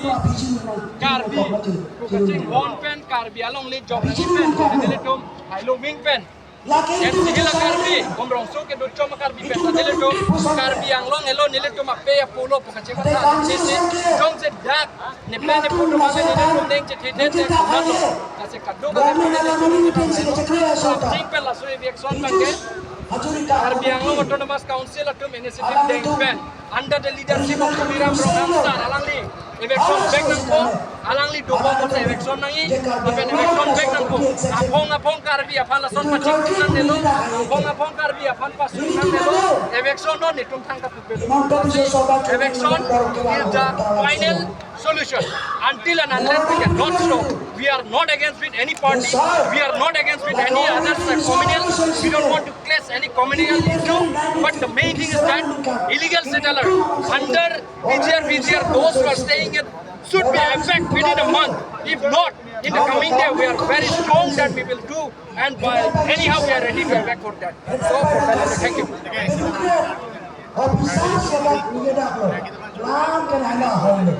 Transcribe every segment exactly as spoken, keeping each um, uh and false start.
Karbi, kachinghon pen, Karbi alongle jok pen, nelitum, hailo ming pen. N C hila Karbi, Umrongso kedo chom Karbi pen, nelitum, Karbi Anglong helo, nelitum ape apo lo pu kachepatha, sisi, jongsi dak, nepe nepo atum nelitum neng chethe the, the, kumat lo. Kasi kadokave nelitum, jing pen laso eviction abangke, Karbi Anglong Autonomous Council atum initiative deng pen. Under the leadership of Tuliram Ronghang sir, alangli eviction back nangpo, alangli dobom apotsi eviction nangji, lapen eviction back nangpo. Aphong aphong Karbi aphan lason pachingthum nangnelo, aphong aphong Karbi aphan pasung nangnelo, eviction non netum thangta pupelo. Eviction is the final solution. Until and unless we cannot stop, we are not against with any party, we are not against with any other communal, we don't want to clash any communal issue, but the main thing is that illegal settlers under P G R, V G R, those who are staying in should be evict within a month. If not, in the coming day, we are very strong that we will do, and by anyhow, we are ready to evict for that. So, for that, thank you. Officer sepak menyedak lo, lam ke nana hong lo.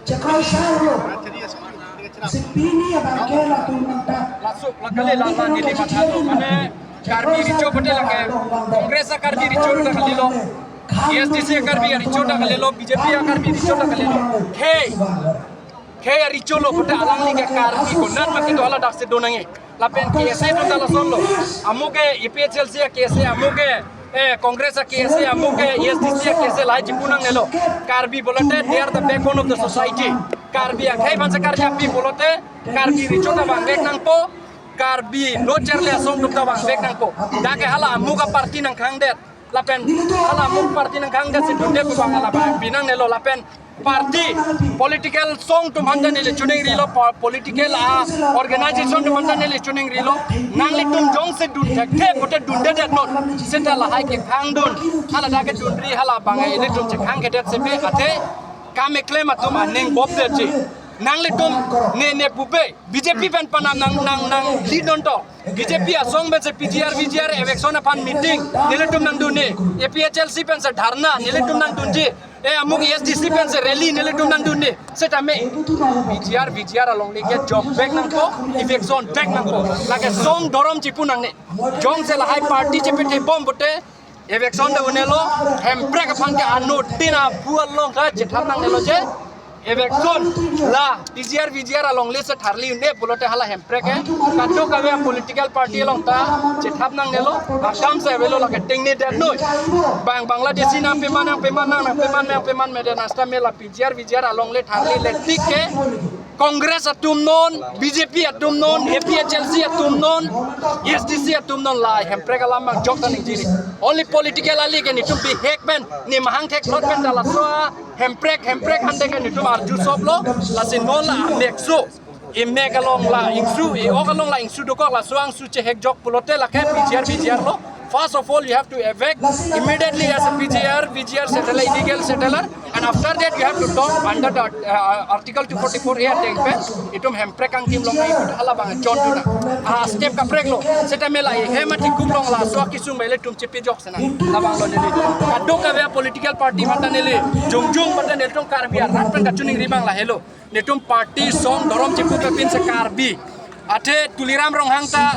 Cekai sar lo. Sipini abang ke latum nangta. Laso, lakale la, la, neli matha lo. Mane, Karbi richo pute lake. Congress a Karbi richo ta kalilo. A S D C Karbi richo ta kalilo. B J P a Karbi richo ta kalilo. Khei. Khei richo lo pute alangli ke Karbi konat mati do hala daksi do nangji. Lapen K S A atum ta lason lo. Amu ke A P H L C a K S A, amu ke, eh, Congress a K S A, amu ke A S D C a K S A, lahai chipu nangnelo. Karbi pulote, they are the backbone of the society. Karbi akhei aphansi Karbi api pulote, Karbi richo ta vangvek nangpo, Karbi lo charli asong atum ta vangvek nangpo. Dak ke hala amu ke party nangkhangdet. Lapen hala amu party nangkhangdet si dunde pu abang hala abang pi nangnelo lapen party political song atum aphan ta neli choningrilo, po-, political a organization atum aphan ta neli choningrilo. Nanglitum jongsi dun thekthe pute dundedet non. Seta lahai kekhangdun. Hala dak ke dunri hala abang ilitum chekhang kedet sepe athe kam keklem atum aning bobdetji. Nanglitum ne ne pupe B J P pen panam nang, nang, nang lead non to. B J P asong pensi P G R, V G R eviction aphan meeting nelitum nangdunji. A P H L C pensi dharna nelitum nangdunji. Eh, amuk A S D C pensi rally nelitum nangdunji. Setame P G R, V G R alongle ke jok back nangpo, eviction back nangpo. Lake song dhorom chipu nangne. Jongsi lahai party chepethebom pute eviction ta un-elo, hemprek aphan ke anuttin aphu along ta chethap nangnelo je. Eviction la P G R V G R alongle si tharli un-e pulote hala hemprek ke kadokave political party along ta chethap nangnelo, akam si avelo lake tengne det noi. Bang Bangladeshi nangpeman, nangpeman, nang, nangpeman, nangpeman mede nasta me la P G R V G R alongle tharli le tik ke Congress atum non, B J P atum non, A P H L C atum non, A S D C atum non la hemprek alam abang jok ta ningje ri. Only political ali ke netum bihek pen, ne mahang thekthot pen ta laso a hemprek, hemprek hande ke netum arju sop lo, lasi non la amek so. Emek along la ingsu, e-ok along la ingsu dokok laso angsu chehek jok pulote lake P G R V G R lo. First of all, you have to evict immediately as a P G R V G R settler, illegal settler, and after that you have to talk under the uh, Article two forty-four A ateng pen, itum hemprek angkim long na itum hala abang chon duna. Ah, step kaprek lo, setame la hem ati kup long laso akisung bai ilitum chepi jok sena. Labang lo neli. Kadokave political party aphan ta neli jongjong aphan ta nelitum Karbi arat pen kachiningri abang lahelo. Netum party song dhorom chipu pepin si Karbi. Athe Tuliram Ronghang ta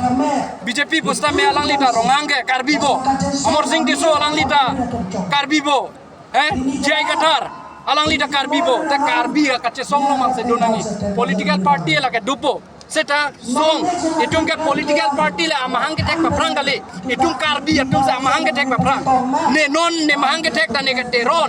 B J P pusitame alangli ta Ronghang ke Karbi bo. Amarsing Tisso alangli ta Karbi bo. Eh, J I Kathar alangli ta Karbi bo. Ta Karbi ya kachesong long mang si do nangji. Political party lake dopo. Seta song, itum ke political party le amahang kethek paphrang kali. Itum Karbi atum si amahang kethek paphrang. Ne non ne mahang kethek ta ne ke Teron.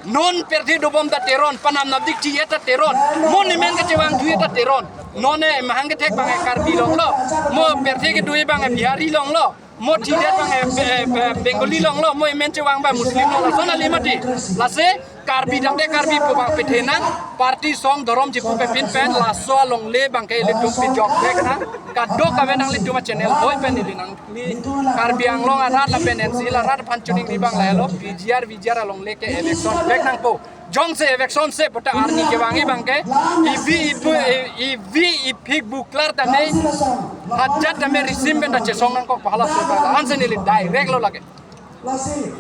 Non pirthe dobom ta Teron, panam napdik chi-et ta Teron. Mo ne men kechevang thu-et ta Teron. Non ne mahang kethek abang Karbi longlo. Mo pirthe kedo abang Bihari longlo. Mo chidet abang, eh, eh, eh, Bengali longlo. Mo men chevang abang Muslim longlo. Lason kali mati. Lasi Karbi damde Karbi pu abang pethe nang. Party song dhorom chipu pepin pen laso alongle abang ke ilitum pijok back nang. Kadokave nanglitum a channel hoi pen ili nang. Karbi Anglong arat lapen N C Hills arat aphan chiningri abang lahelo, P G R V G R alongle ke eviction back nangpo. Jongsi eviction se pute arni kevangji abang ke, ivi ipu, ivi iphik buklar tame, hajat tame risim pen ta chesong nangkok pu halaso abang. Ansi neli direct lo lake. Lasi,